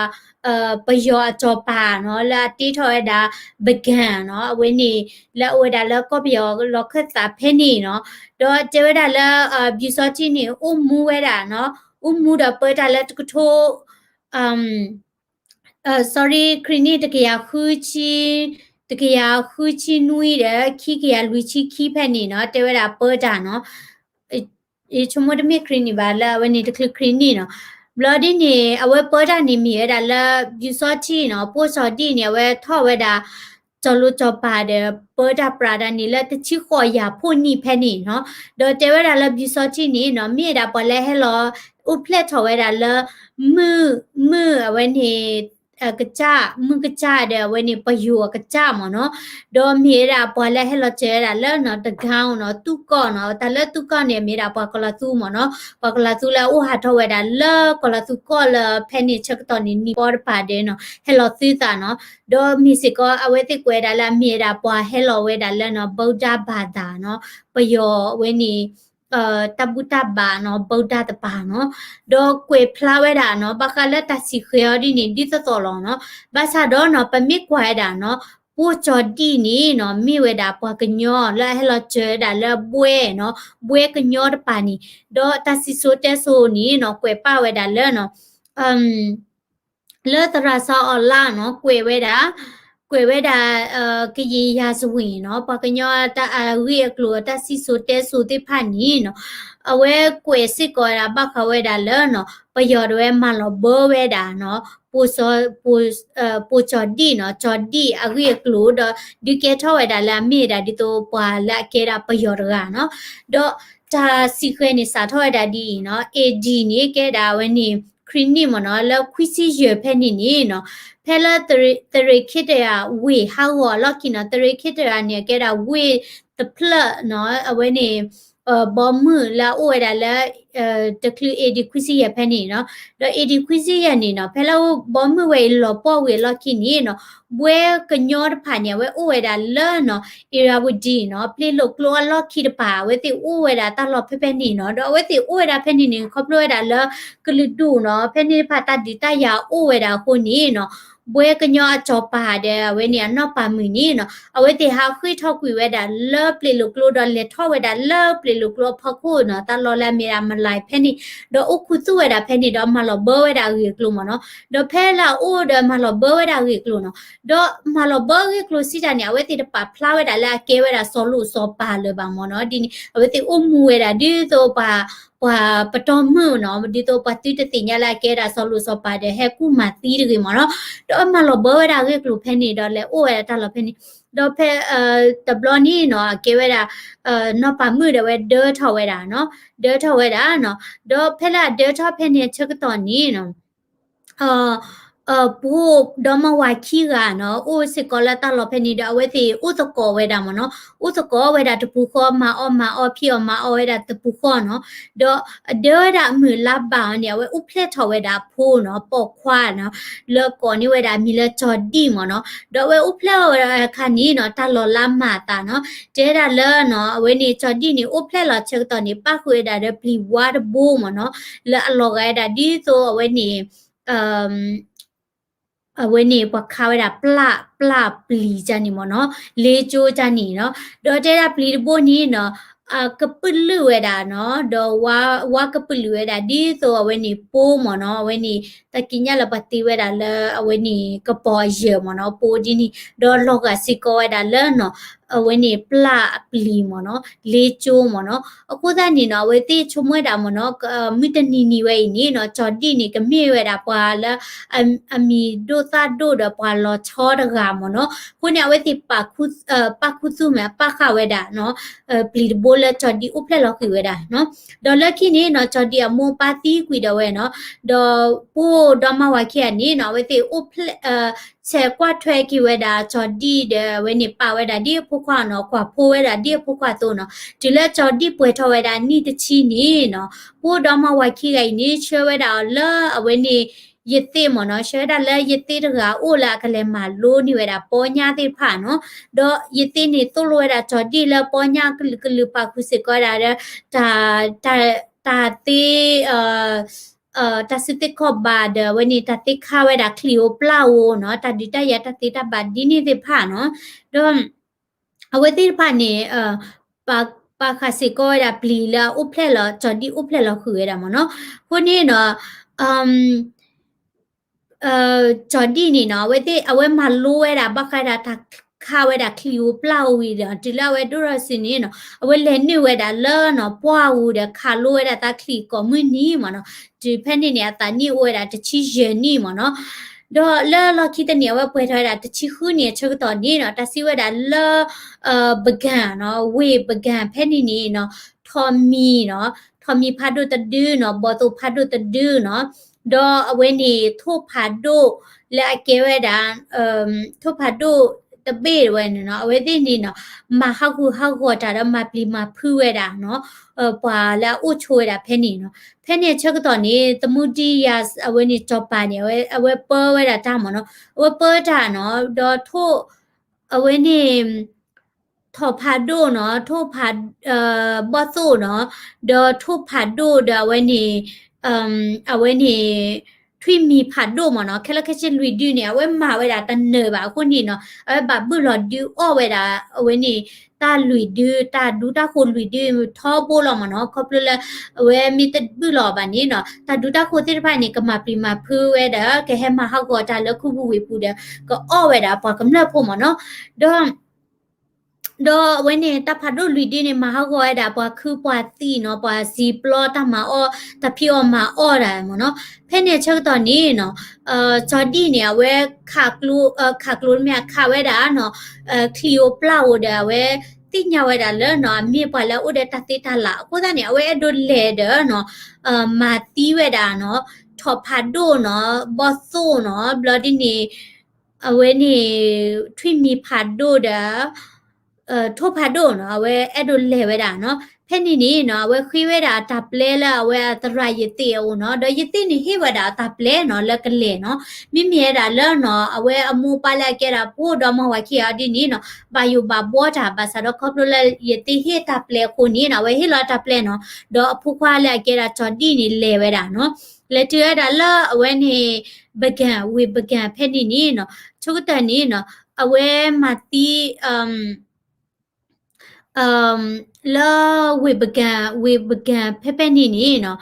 ပယီၤအစီၤပၤနီၤ လၢအတ့ထီၣ်ဝဲဒၣ် ပကၣ်နီၤ အဝဲန့ၣ် လၢအအိၣ်ဝဲဒၣ်လၢကီၢ်ပယီၤလီၢ်ခၢၣ်သးဖဲန့ၣ်နီၤ. ဒီးတဲဝဲဒၣ်လၢ ပျူစောထီးန့ၣ် အိၣ်မူဝဲဒၣ်နီၤ အိၣ်မူဒီးပၢတၢ်လၢတကထိ sorry ခရံာ်န့ၣ် တကယၤဃုဆံ တကယၤဃုဆံနွံဒီး ခံကယၤလွံၢ်ဆံခံဖဲန့ၣ်နီၤ တဲဝဲဒၣ်ပၢတၢ်နီၤ. ယဆိကမိၣ်တမ့ၢ်ခရံာ်န့ၣ်ဘၣ် လၢအဝဲန့ၣ်တချုးခရံာ်န့ၣ်နီၤ. ဘျီဒ်န့ၣ် အဝဲပၢတၢ်န့ၣ်မ့ၢ်ဝဲဒၣ်လၢ ပျူစောထီးနီၤ ပှိၢ်စီၤဒံၣ်န့ၣ် အဝဲထီၣ်ဝဲဒၣ် စီၤလိၤစီၤပၤဒီး ပၢတၢ်ပြးတၢ်န့ၣ်လၢတဆံဃိးယၤဖှိၣ်နံၣ်ဖဲန့ၣ်နီၤ. ဒီးတဲဝဲဒၣ်လၢပျူစောထီးန့ၣ်နီၤ မ့ၢ်ဝဲဒၣ်ပှၤလၢဟဲလီၤ အိၣ်ဖျဲၣ်ထီၣ်ဝဲဒၣ်လၢ မုၢ် မုၢ်အဝဲန့ၣ် ကစၢ် မုၢ်ကစၢ်ဒီးအဝဲန့ၣ် ပယီၤအကစၢ်မ့ၢ်နီၤ. ဒီးမ့ၢ်ဝဲဒၣ်ပှၤလၢဟဲလီၤစၢၤဝဲဒၣ်လၢနီၤ တဂၤနီၤ သူၣ်ကီၢ်နီၤ တၢ်လၢသူၣ်ကီၢ်န့ၣ် မ့ၢ်ဒၣ်ပှၤကီၤလီၤသူမ့ၢ်နီၤ. ပှၤကီၤလီၤသူလၢအအိၣ်ဟးထီၣ်ဝဲဒၣ်လၢကီၤလီၤသူကီၢ်လၢဖဲန့ၣ်ဆၢကတီၢ်န့ၣ် နံၣ်ပီတပၤဒီးနီၤ ဟဲလီၤသုသးနီၤ. ဒီးမ့ၢ်စ့ၢ်ကီး အဝဲသ့ၣ်ကွဲးဒၣ်လၢအမ့ၢ်ဝဲဒၣ်ပှၤဟဲလီၤဝဲဒၣ်လၢနီၤ ဗုဒ္ဓဘာသာနီၤ ပယီၤအဝဲန့ၣ် တၢ်ဘူၣ်တၢ်ဘါနီၤ ဗုဒ္ဓတပၤနီၤ. ဒီးကွဲးဖျါဝဲဒၣ်နီၤ ဘၣ်ဃးလၢတၢ်စံးဃဲၤအီၤဒ်န့ၣ် ဒ်သိးသိးလီၤနီၤ. ဘၣ်ဆၣ်ဒီးနီၤ ပမ့ၢ်ကွၢ်ဝဲဒၣ်နီၤ ပှိၢ်စီၤဒံၣ်န့ၣ်နီၤ မ့ၢ်ဝဲဒၣ်ပှၤကညီလၢအဟဲလီၤစၢၤဝဲဒၣ်လၢဘှဲနီၤ ဘှဲကညီတပၤန့ၣ် ဒီးတၢ်စံၣ်စိၤတဲစိၤန့ၣ်နီၤ ကွဲးပာ်ဝဲဒၣ်လၢနီၤ လၢသရၣ်စီၤအီၣ်လါနီၤ ကွဲးဝဲဒၣ် ကွဲးဝဲဒၣ် ကရင်ရာဇဝင်နီၤ ပှၤကညီတၢ်အဂ့ၢ်အကျိၤ တၢ်စံၣ်စိၤတဲစိၤသ့ၣ်တဖၣ်န့ၣ်နီၤ အဝဲကွဲးစ့ၢ်ကီးဝဲဒၣ် ဘၣ်ဃးဝဲဒၣ်လၢနီၤ ပယီၤဒၣ်ဝဲမၤလီၤဘၢဝဲဒၣ်နီၤ ပှိၢ်စီၤ ပှိၢ် ပှိၢ်စီၤဒံၣ်နီၤ စီၤဒံၣ်အဂ့ၢ်အကျိၤဒီး ဒုးကဲထီၣ်ဝဲဒၣ်လၢအမ့ၢ်ဝဲဒၣ်ဒ်သိးပှၤလၢအကဲဒၣ်ပယီၤတဂၤနီၤ. ဒီးတၢ်စံးဃဲၤန့ၣ်စးထီၣ်ဝဲဒၣ်ဒ်အံၤနီၤ A D န့ၣ် ကဲဒၣ်အဝဲန့ၣ် ခရံာ်နံၣ်မ့ၢ်နီၤ လၢခွံဆံယဲၢ်ဖဲန့ၣ်န့ၣ်နီၤ ဖဲလၢသရ့ၤခ့တရၣ်ဝ့ၢ်ဟးဂီၤအလီၢ်ခံနီၤ သရ့ၤခ့တရၣ်န့ၣ် အကဲဒၣ်ဝ့ၢ်တဖျၢၣ်နီၤ အဝဲန့ၣ် ဘီမုၢ်လၢအအိၣ်ဝဲဒၣ်လၢ တချုး A D ခွံဆံယဲၢ်ဖဲန့ၣ်နီၤ ဒီး A D ခွံဆံယဲၢ်န့ၣ်နီၤ ဖဲလၢဘီမုၢ်ဝဲအံၤလီၤပှီၢ်ဝံၤအလီၢ်ခံန့ၣ်နီၤ ဘှဲကညီတဖၣ်န့ၣ် အဝဲအိၣ်ဝဲဒၣ်လၢနီၤ အ့ရဝတံနီၤ ပျ့ၤလိာ်ကျိအလီၢ်ခံတပၤ အဝဲသ့ၣ်အိၣ်ဝဲဒၣ်တၢ်လီၢ်ဖဲဖဲန့ၣ်နီၤ ဒီးအဝဲသ့ၣ်အိၣ်ဝဲဒၣ်ဖဲန့ၣ်န့ၣ် ခီဖျိဝဲဒၣ်လၢ ကလုာ်ဒူၣ်နီၤ ဖဲန့ၣ်တဖၣ်တၢ်ဒုးတၢ်ယၤအိၣ်ဝဲဒၣ်အဃိန့ၣ်နီၤ ဘှဲကညီအစီၤပၤဒီးအဝဲန့ၣ်အနီၢ်ပၤမုၣ်န့ၣ်နီၤ အဝဲသ့ၣ်ဟးဃ့ၢ်ထီၣ်ကွံာ်ဝဲဒၣ်လၢပျ့ၤလိာ်ကျိဒီးလဲၤထီၣ်ဝဲဒၣ်လၢပျ့ၤလိာ်ကျိအဖီခိၣ်နီၤ တၢ်လီၢ်လၢအမ့ၢ်ဒၣ်မလၢ်ဖဲန့ၣ် ဒီးအိၣ်ခူသူၣ်ဝဲဒၣ်ဖဲန့ၣ်ဒီးမၤလီၤဘၢဝဲဒၣ်အဂ့ၢ်အကျိၤမ့ၢ်နီၤ ဒီးဖဲလၢအအိၣ်ဒီးမၤလီၤဘၢဝဲဒၣ်အဂ့ၢ်အကျိၤနီၤ ဒီးမၤလီၤဘၢအဂ့ၢ်အကျိၤစံးတၢ်န့ၣ် အဝဲသ့ၣ်တပာ်ဖျါဝဲဒၣ်လၢအကဲဝဲဒၣ်စီၤလိၣ်စီၤပၤလၢၤဘၣ်မ့ၢ်နီၤ ဒ်န့ၣ် အဝဲသ့ၣ်အိၣ်မူဝဲဒၣ်ဒ်သိးပှၤ ပှၤပတီၢ်မုၣ်နီၤ ဒ်သိးပှၤသုတသ့ၣ်ညါလၢအကဲဝဲဒၣ်စီၤလိၣ်စီၤပၤဒီးဟဲကူၣ်မၤသံတဂ့ၤမ့ၢ်နီၤ ဒီးမၤလီၤဘၢဝဲဒၣ်အဂ့ၢ်အကျိၤဖဲန့ၣ်ဒီးလဲၤအိၣ်ဝဲဒၣ်တၢ်လီၢ်ဖဲန့ၣ် ဒီးဖဲ တဘျီန့ၣ်နီၤ အကဲဝဲဒၣ် နီၢ်ပၤမုၣ်ဒီးဝဲဒၢထီၣ်ဝဲဒၣ်နီၤ ဒၢထီၣ်ဝဲဒၣ်နီၤ ဒီးဖဲလၢအဒၢထီၣ်ဖဲန့ၣ်အဆၢကတီၢ်န့ၣ်နီၤ ပှိၢ်ဒီမါဝၤခံဂၤနီၤ အိၣ်စ့ၢ်ကီးလၢတၢ်လီၢ်ဖဲန့ၣ်ဒီး အဝဲသ့ၣ်အိၣ်သကိးဝဲဒၣ်မ့ၢ်နီၤ အိၣ်သကိးဝဲဒၣ်တပူၤဃီ မၤအီၣ်မၤအီဖံးအီၣ်မၤအီဝဲဒၣ်တပူၤဃီနီၤ ဒီးအဒၢဝဲဒၣ်အမုၢ်လါဘၣ်အီၤန့ၣ် အဝဲအိၣ်ဖျဲၣ်ထီၣ်ဝဲဒၣ်အဖိနီၤ ပိာ်ခွါနီၤ လၢကိးန့ၢ်ဝဲဒၣ်အမံၤလၢကၠီၤဒံၣ်မ့ၢ်နီၤ ဒီးအဝဲအိၣ်ဖျဲၣ်ထီၣ်ဝဲဒၣ်အခါန့ၣ်နီၤ တၢ်လီၤလါမၤအသးနီၤ တဲဒၣ်လၢနီၤ အဝဲန့ၣ်ကၠီၤဒံၣ်န့ၣ် အိၣ်ဖျဲၣ်လီၤဆၢကတီၢ်န့ၣ် ပၣ်ဃုာ်ဝဲဒၣ်ဒီးပျံၤဝါတဘိမ့ၢ်နီၤ လၢအလီၤဂာ်ဝဲဒၣ်ဒ်သိးအဝဲန့ၣ် အဝဲန့ၣ် ပှၤခးဝဲဒၣ်ပျၢ် ပျၢ်ပျံၤကၢ်န့ၣ်မ့ၢ်နီၤ လ့ကၠိကၢ်န့ၣ်နီၤ ဒီးတဲဒၣ်ပျံၤတဘိန့ၣ်နီၤ ကပုာ်လုာ်ဝဲဒၣ်နီၤ ဒီးဝါကပုာ်လုာ်ဝဲဒၣ်ဒ်သိးအဝဲန့ၣ်ပိမ့ၢ်နီၤ အဝဲန့ၣ် တၢ်ကံးညာ်လၢပှၤတ့ဝဲဒၣ်လၢအဝဲန့ၣ် ကပီၤအယၢၢ်မ့ၢ်နီၤ ပိဒ်န့ၣ် ဒီးလီၤဂာ်စ့ၢ်ကီးဝဲဒၣ်လၢနီၤ အဝဲန့ၣ်ပျၢ်ပျံၤမ့ၢ်နီၤ လ့ကၠိမ့ၢ်နီၤ အဃိသတးန့ၣ်နီၤ အဝဲသ့ၣ်ဆိကမိၣ်ဝဲဒၣ်မ့ၢ်နီၤ မုၢ်တနံၤနံၤဝဲအံၤန့ၣ်နီၤ ကၠီၤဒံၣ်န့ၣ် ကမ့ၢ်ဝဲဒၣ်ပှၤလၢ အမံၤဒိၣ်သၣ်ဒိၣ်ဒီးပှၤလီၤဆီတဂၤမ့ၢ်နီၤ အဃိန့ၣ် အဝဲသ့ၣ် ပာ်ခူသူၣ်မ့ၢ် ပာ်ဃာ်ဝဲဒၣ်နီၤ ပျံၤတဘိလၢကၠီၤဒံၣ်အိၣ်ဖျဲၣ်လီၤဃုာ်ဝဲဒၣ်နီၤ ဒီးလၢခံန့ၣ်နီၤ ကၠီၤဒံၣ်အမိၢ်ပၢ်သံကွံာ်ဒီးဝဲနီၤ ဒီးပိၢ်ဒီမါဝၤခံဂၤန့ၣ်နီၤ အဝဲသ့ၣ်အိၣ်ဖျဲၣ် ဆဲးကွၢ်ထွဲက့ၤဝဲဒၣ်ကၠီၤဒံၣ်ဒီး အဝဲန့ၣ်ပာ်ဝဲဒၣ်ဒ်အဖိခွါနီၤ ကွၢ်ဖိဝဲဒၣ်ဒ်အဖိခွါအသိးနီၤ တုၤလၢကၠီၤဒံၣ်ပှဲၤထီၣ်ဝဲဒၣ်နံၣ်တဆံန့ၣ်နီၤ ပိၢ်ဒီမါဝၤခံဂၤအံၤန့ၣ် ဆှၢဝဲဒၣ်အီၤလၢအဝဲန့ၣ် ယသ့ၣ်မ့ၢ်နီၤ ဆှၢဝဲဒၣ်လၢယသ့ၣ်တဂၤအိၣ်လၢအကလဲၤမၤလိန့ၢ်ဝဲဒၣ်ပီညါသ့ၣ်တဖၣ်နီၤ ဒီးယသ့ၣ်န့ၣ်သိၣ်လိဝဲဒၣ်ကၠီၤဒံၣ်လၢပီညါကလုာ်ကလုာ် ပာ်ဃုာ်စ့ၢ်ကီးဝဲဒၣ်ဒီး တၢ် တၢ်သ့ အ တၢ်စုသ့ၣ်ခီၣ်ဘၣ်ဒီး အဝဲန့ၣ် တၢ်သ့ခါဝဲဒၣ်ချံၣ်ဧိၤပျၢ်ဧိၤနီၤ, တၢ်ဒုးတၢ်ယၤတၢ်သ့တၢ်ဘၣ်ဒ်န့ၣ်သ့ၣ်တဖၣ်နီၤ, ဒီး အဝဲသ့ၣ်တဖၣ်န့ၣ် ပာ်ဃာ်စ့ၢ်ကီးဝဲဒၣ်ပျံၤလၢအအိၣ်ဖျဲၣ်လီၤ, ကၠီၤဒံၣ်အိၣ်ဖျဲၣ်လီၤဃုာ်ဝဲဒၣ်မ့ၢ်နီၤ. အဃိန့ၣ်နီၤ ကၠီၤဒံၣ်န့ၣ်နီၤ အဝဲသ့ၣ် အဝဲမၤလိဝဲဒၣ် ဘၣ်ဃးဒၣ်တၢ်ခးဝဲဒၣ်ချံၣ်ဧိၤပျၢ်ဧိၤဝံၤဒီး တုၤလၢအဝဲဒိၣ်ထီၣ်စုန့ၣ်နီၤ အဝဲလဲၤနုာ်ဝဲဒၣ်လၢနီၤ ပှၢ်ပူၤဒီး ခးလိဝဲဒၣ်သးချံၣ်ကိးမုၢ်နံၤမ့ၢ်နီၤ. တုၤဖဲန့ၣ်န့ၣ် အသးနံၣ်အိၣ်ဝဲဒၣ်တဆံယဲၢ်နံၣ်မ့ၢ်နီၤ. ဒီးလၢလီၢ်ခံတနံၤ အဝဲပှဲၤထီၣ်ဝဲဒၣ်တဆံဃုနံၣ်အဆၢကတီၢ်န့ၣ်နီၤ တၢ်စံးဝဲဒၣ်လၢ ပကၣ်နီၤ ဝ့ၢ်ပကၣ်ဖဲန့ၣ်န့ၣ်နီၤ ထိးမံၤနီၤ, ထိးမံၤဖးဒိၣ်တဒုနီၤ, ဘီၣ်သိၣ်ဖးဒိၣ်တဒုနီၤ, ဒီးအဝဲန့ၣ် ထိၣ်ဖးဒိၣ်လၢအကဲဝဲဒၣ် ထိၣ်ဖးဒိၣ်တဘ့ၣ်ဝဲန့ၣ်နီၤ အဝဲသ့ၣ်န့ၣ်နီၤ မၤဟးဂူာ်ဟးဂီၤတၢ်ဒီးမၤပျံၤမၤဖုးဝဲဒၣ်နီၤ ပှၤလၢအအိၣ်ဆိးဝဲဒၣ်ဖဲန့ၣ်နီၤ. ဖဲန့ၣ်အဆၢကတီၢ်န့ၣ် သမူဒံယၤ အဝဲန့ၣ်စီၤပၤန့ၣ် အဝဲပၢဝဲဒၣ်တၢ်မ့ၢ်နီၤ, အဝဲပၢတၢ်နီၤ ဒီးထိၣ် အဝဲန့ၣ် ထိၣ်ဖးဒိၣ်နီၤ, ထိၣ်ဖး ဘီၣ်သိၣ်နီၤ, ဒီးထိၣ်ဖးဒိၣ်ဒီးအဝဲန့ၣ် အဝဲန့ၣ် ထွံၣ်မံၤဖးဒိၣ်မ့ၢ်နီၤ, ခဲလၢာ်ခဲဆ့လွံၢ်ဒုန့ၣ် အဝဲမၤဝဲဒၣ်တနၢၤဘၣ်အဃိန့ၣ်နီၤ အဝဲဘၣ်ဘုၣ်လီၤဒုးအီၣ်ဝဲဒၣ် အဝဲန့ၣ် တၢ်လွံၢ်ဒု တၢ်ဒူတၢ်ဃိၤလွံၢ်ဒုထီဘိလီၤမ့ၢ်နီၤ. ခီဖျိလၢ အဝဲမ့ၢ်တဘုၣ်လီၤဘၣ်န့ၣ်နီၤ တၢ်ဒူတၢ်ဃိၤသ့ၣ်တဖၣ်န့ၣ် ကမၤပျံၤမၤဖုးဝဲဒီး ကဟဲမၤဟးဂီၤတၢ်လၢခူပူၤဝ့ၢ်ပူၤဒီး ကအီၣ်ဝဲဒၣ်ပှၤကမျၢၢ်ဖိမ့ၢ်နီၤ. ဒီး ဒီးအဝဲန့ၣ် တၢ်ဖးဒိၣ်လွံၢ်ဒုန့ၣ် မၤဟးဂီၤဝဲဒၣ်ပှၤခုပှၤသံနီၤ, ပှၤစံာ်ပျီတၢ်မၤအီၣ် တၢ်ဖံးအီၣ်မၤအီၣ်ဒၣ်မ့ၢ်နီၤ. ဖဲန့ၣ်အဆၢကတီၢ်န့ၣ်နီၤ ကၠီၤဒံၣ်န့ၣ် အဝဲခးကျိ ခးကျိတမ့ၢ် ခးဝဲဒၣ်နီၤ ချံၣ်ဧိၤပျၢ်ဧိၤဒီး အဝဲသ့ၣ်ညါဝဲဒၣ်လၢနီၤ အမ့ၢ်ပှၤလၢအအိၣ်ဒီးတၢ်သ့တၢ်လၢ်အဃိသတးန့ၣ် အဝဲအဲၣ်ဒိးလဲၤဒီးနီၤ မၤသံဝဲဒၣ်နီၤ ထိၣ်ဖးဒိၣ်နီၤ ဘီၣ်သိၣ်နီၤ ဘျီဒ်န့ၣ် အဝဲန့ၣ် ထွံၣ်မံၤဖးဒိၣ်ဒီး ထိၣ်ဖးဒိၣ်နီၤ အဝဲအဲၣ်ဒိးလဲၤဝဲဒၣ်နီၤ. ဖဲန့ၣ်န့ၣ်နီၤ အဝဲဃ့ဝဲဒၣ်အတၢ်ပျဲလၢအဝဲအသရၣ်ယသ့ၣ်အအိၣ်နီၤ, ဒီးယသ့ၣ်န့ၣ်ဟ့ၣ်ဝဲဒၣ်အတၢ်ပျဲနီၤ လၢကလဲၤနီၤ. မ့မ့ၢ်ဝဲဒၣ်လၢနီၤ အဝဲအမိၢ်အပၢ်လၢအကဲဒၣ်ဖိဒီးမါဝၤခံဂၤဒ်န့ၣ်နီၤ ဘၣ်ယိၣ်ဘၣ်ဘှီတၢ် ဘၣ်ဆၣ်ဒီးခီဖျိလၢယသ့ၣ်ဟ့ၣ်တၢ်ပျဲအဃိန့ၣ်နီၤ အဝဲဟ့ၣ်လီၤတၢ်ပျဲနီၤ, ဒီးအဖိခွါလၢအကဲဒၣ်ကၠီၤဒံၣ်န့ၣ်လဲၤဝဲဒၣ်နီၤ. လဲၤတုၤဝဲဒၣ်လၢအဝဲန့ၣ် ပကၣ် ဝ့ၢ်ပကၣ်ဖဲန့ၣ်န့ၣ်နီၤ ဆိကတၢၢ်န့ၣ်နီၤ အဝဲမၤသံ လၢဝ့ၢ်ပကၣ် ဝ့ၢ်ပကၣ်ဖဲဖဲန့ၣ်န့ၣ်နီၤ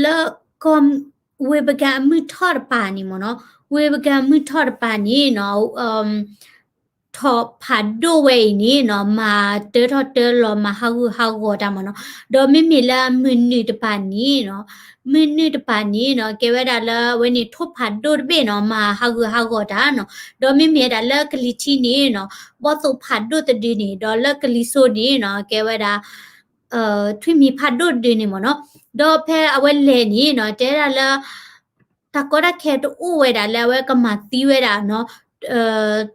လၢ ဝ့ၢ်ပကၣ်အမုၢ်ထီၣ်တပၤန့ၣ်မ့ၢ်နီၤ, ဝ့ၢ်ပကၣ်အမုၢ်ထီၣ်တပၤန့ၣ်နီၤ ထိၣ်ဖးဒိၣ်ဝဲအံၤန့ၣ်နီၤ မၤတၢထီၣ်တၢလီၤ မၤဟးဂူာ်ဟးဂီၤတၢ်မ့ၢ်နီၤ, ဒီးမ့မ့ၢ်လၢအမုၢ်နုာ်တပၤန့ၣ်နီၤ မုၢ်နုာ်တပၤန့ၣ်နီၤ ကဲဝဲဒၣ်လၢအဝဲန့ၣ်ထိၣ်ဖးဒိၣ်တဘ့ၣ်နီၤ မၤဟးဂူာ်ဟးဂီၤတၢ်နီၤ, ဒီးမ့မ့ၢ်ဝဲဒၣ်လၢကလံၤထံးန့ၣ်နီၤ ဘီၣ်သိၣ်ဖးဒိၣ်တဒုန့ၣ် ဒီးလၢကလံၤစိးန့ၣ်နီၤ ကဲဝဲဒၣ် ထွံၣ်မံၤဖးဒိၣ်တဒုန့ၣ်မ့ၢ်နီၤ, ဒီးဖဲအဝဲလဲၤန့ၣ်နီၤ တဲဒၣ်လၢ တၢ်ကီတၢ်ခဲတအိၣ်ဝဲဒၣ်လၢအဝဲကမၤသံဝဲဒၣ်နီၤ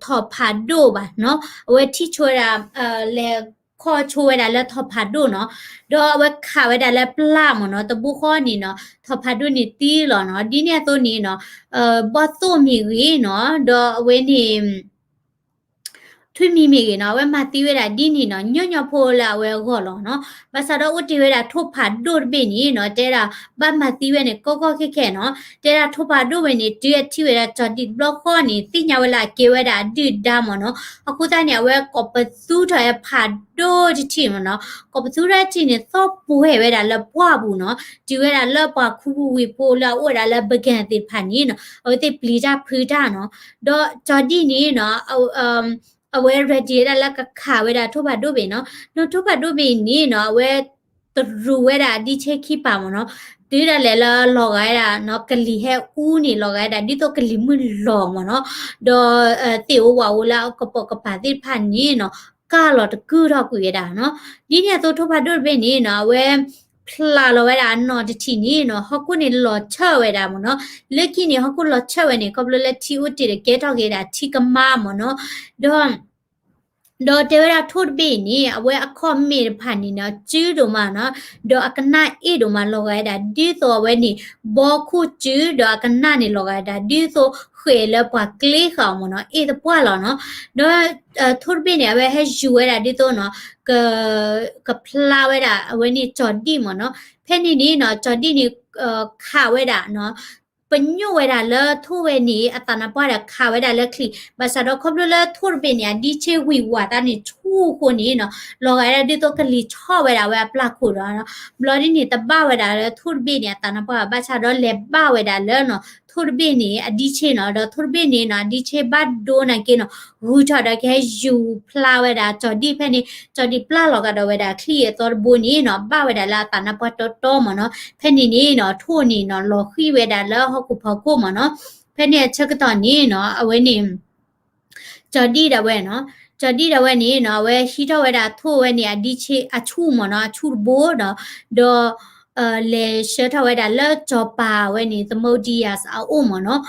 ထိၣ်ဖးဒိၣ်ဘၣ်နီၤ, အဝဲထံၣ်ဆိဝဲဒၣ် လဲၤခီၣ်ဆိဝဲဒၣ်လၢထိၣ်ဖးဒိၣ်နီၤ, ဒီးအဝဲခးဝဲဒၣ်လၢပျၢ်မ့ၢ်နီၤ တဘိဃီန့ၣ်နီၤ ထိၣ်ဖးဒိၣ်န့ၣ်သံလီၤနီၤ, ဒ်န့ၣ်အသိးန့ၣ်နီၤ ဘီၣ်သိၣ်မ့ၢ်ဂ့ၤနီၤ ဒီးအဝဲန့ၣ် ထွံၣ်မံၤမ့ၢ်ဂ့ၤနီၤ အဝဲမၤသံဝဲဒၣ်ဒ်န့ၣ်နီၤ ညီညီဖိလၢအဝဲအဂီၢ်လီၤနီၤ, ဘၣ်ဆၣ်ဒီးအိၣ်တ့ၢ်ဝဲဒၣ်ထိၣ်ဖးဒိၣ်တဘ့ၣ်န့ၣ်နီၤ တဲဒၣ် ဘၣ်မၤသံဝဲန့ၣ် ကီကီခဲခဲနီၤ, တဲဒၣ်ထိၣ်ဖးဒိၣ်ဝဲန့ၣ် တုၤအထံၣ်ဝဲဒၣ်ကၠီၤဒံၣ်တဘျီဃီန့ၣ် သ့ၣ်ညါဝဲလၢအကဲဝဲဒၣ်အဒုၣ်ဒါမ့ၢ်နီၤ, အဃိသတးန့ၣ် အဝဲကိးပသူထီၣ်ဝဲဖးဒိၣ်တထံၣ်မ့ၢ်နီၤ, ကိးပသူထီၣ်ထံၣ်န့ၣ် သီၣ်ပှဲၤဝဲဒၣ်လၢပှၢ်ပူၤနီၤ, တုၤဝဲဒၣ်လၢပှၤခူပူၤဝ့ၢ်ဖိလၢအအိၣ်ဝဲဒၣ်လၢပကၣ်သ့ၣ်တဖၣ်န့ၣ်နီၤ အဝဲသ့ၣ်ပျံၤတၢ်ဖုးတၢ်နီၤ, ဒီးကၠီၤဒံၣ်န့ၣ်နီၤ အဝဲ ready ဝဲဒၣ်လၢကခးဝဲဒၣ်ထိၣ်ဖးဒိၣ်ဘ့ၣ်နီၤ, ဒီးထိၣ်ဖးဒိၣ်ဘ့ၣ်န့ၣ်နီၤ အဝဲတရူးဝဲဒၣ်ဒ်ဆဲခံပၤမ့ၢ်နီၤ, တုၤဒၣ်လဲာ်လၢလီၤဂာ်ဝဲဒၣ်နီၤ ကလံၤဟဲအူန့ၣ် လီၤဂာ်ဝဲဒၣ်ဒ်သိးကလံၤမုၢ်လီၤမ့ၢ်နီၤ, ဒီးသ့ၣ်ဧိၤဝၣ်ဧိၤလၢအကပိာ်ကပၤသ့ၣ်တဖၣ်န့ၣ်နီၤ ကၢ်လီၤတကုာ်ထီၣ်ကွံာ်ဝဲဒၣ်နီၤ, ဒ်န့ၣ်အသိးထိၣ်ဖးဒိၣ်တဘ့ၣ်န့ၣ်နီၤ အဝဲ ဖျးလီၤဝဲဒၣ်အနီၢ်တထံၣ်န့ၣ်နီၤ ဟီၣ်ခိၣ်န့ၣ်လီၤဆၢဝဲဒၣ်မ့ၢ်နီၤ, လၢခံန့ၣ် ဟီၣ်ခိၣ်လီၤဆၢဝဲန့ၣ် ခီဖျိလၢထံအိၣ်တ့ၢ်ဒီးကဲထီၣ်က့ၤဒၣ်ထံကမါမ့ၢ်နီၤ, ဒီး ဒီးတဲဝဲဒၣ်ထိၣ်တဘ့ၣ်န့ၣ် အဝဲအခီၣ်မ့ၣ်တဖၣ်န့ၣ်နီၤ စုဒိၣ်မးနီၤ, ဒီးအကနၣ်အ့ၣ်ဒိၣ်မး လီၤဂာ်ဝဲဒၣ် ဒ်သိးအဝဲန့ၣ် ဘီခိၣ်စု ဒီးအကနၣ်န့ၣ်လီၤဂာ်ဝဲဒၣ် ဒ်သိးဃဲးလၢပှၤကျ့ဃာ်အီၤမ့ၢ်နီၤ အ့ၣ်သပှၢ်လီၤနီၤ. ဒီး ထိၣ်တဘ့ၣ်န့ၣ် အဝဲဟဲယူၤဝဲဒၣ်ဒ်သိးနီၤ က ကဖျါဝဲဒၣ်အဝဲန့ၣ်ကၠီၤဒံၣ်မ့ၢ်နီၤ. ဖဲန့ၣ်န့ၣ်နီၤ ကၠီၤဒံၣ်န့ၣ် ခးဝဲဒၣ်နီၤ ပညိၣ်ဝဲဒၣ်လၢထိၣ်ဝဲန့ၣ် အသးနါပှၢ်ဒီးခးဝဲဒၣ်လၢချံ, ဘၣ်ဆၣ်ဒီးခီဖျိလၢထိၣ်တဘ့ၣ်န့ၣ် အဒံးဆ့ဝံၤဝးတၢ်န့ၣ်ဆူၣ်အဃိန့ၣ်နီၤ လီၤဂာ်ဒၣ်ဒ်သိးကလံၤဆီၣ်ဝဲဒၣ်ဝဲအပျၢ်ခိၣ်ဒီး ဘျီဒ်န့ၣ် တဘၣ်ဝဲဒၣ်လၢထိၣ်တဘ့ၣ်န့ၣ် အသးနါပှၢ် ဘၣ်ဆၣ်ဒီးလဲၤဘၣ်ဝဲဒၣ်လၢနီၤ ထိၣ်တဘ့ၣ်န့ၣ် အဒံးဆ့နီၤ ဒီးထိၣ်တဘ့ၣ်န့ၣ်နီၤ အဒံးဆ့ဘၣ်ဒိနာ်က့နီၤ ဂုၤထီၣ်ဒီးကဟဲယူၤဖျါဝဲဒၣ်ကၠီၤဒံၣ်ဖဲန့ၣ် ကၠီၤဒံၣ်ပျၢ်လီၤကဒီးဝဲဒၣ်ချံအသီတဘိန့ၣ်နီၤ ဘၣ်ဝဲဒၣ်လၢအသးနါပှၢ်တီတီမ့ၢ်နီၤ. ဖဲန့ၣ်န့ၣ်နီၤ ထိၣ်န့ၣ်နီၤ လီၤဃံၤဝဲဒၣ်လၢဟီၣ်ခိၣ်ဖီခိၣ်မ့ၢ်နီၤ. ဖဲန့ၣ်အဆၢကတီၢ်န့ၣ်နီၤ အဝဲန့ၣ် ကၠီၤဒံၣ်ဒၣ်ဝဲနီၤ ကၠီၤဒံၣ်ဒၣ်ဝဲန့ၣ်နီၤ အဝဲဟံးထီၣ်ဝဲဒၣ်ထိၣ်ဝဲန့ၣ် အဒံးဆ့အဆူၣ်မ့ၢ်နီၤ အဆူၣ်တဘိဒီး ဒီး လဲၤဆှၢထီၣ်ဝဲဒၣ်လၢကၠီၤပၤဝဲန့ၣ် သမုဒံယၤအအိၣ်မ့ၢ်နီၤ.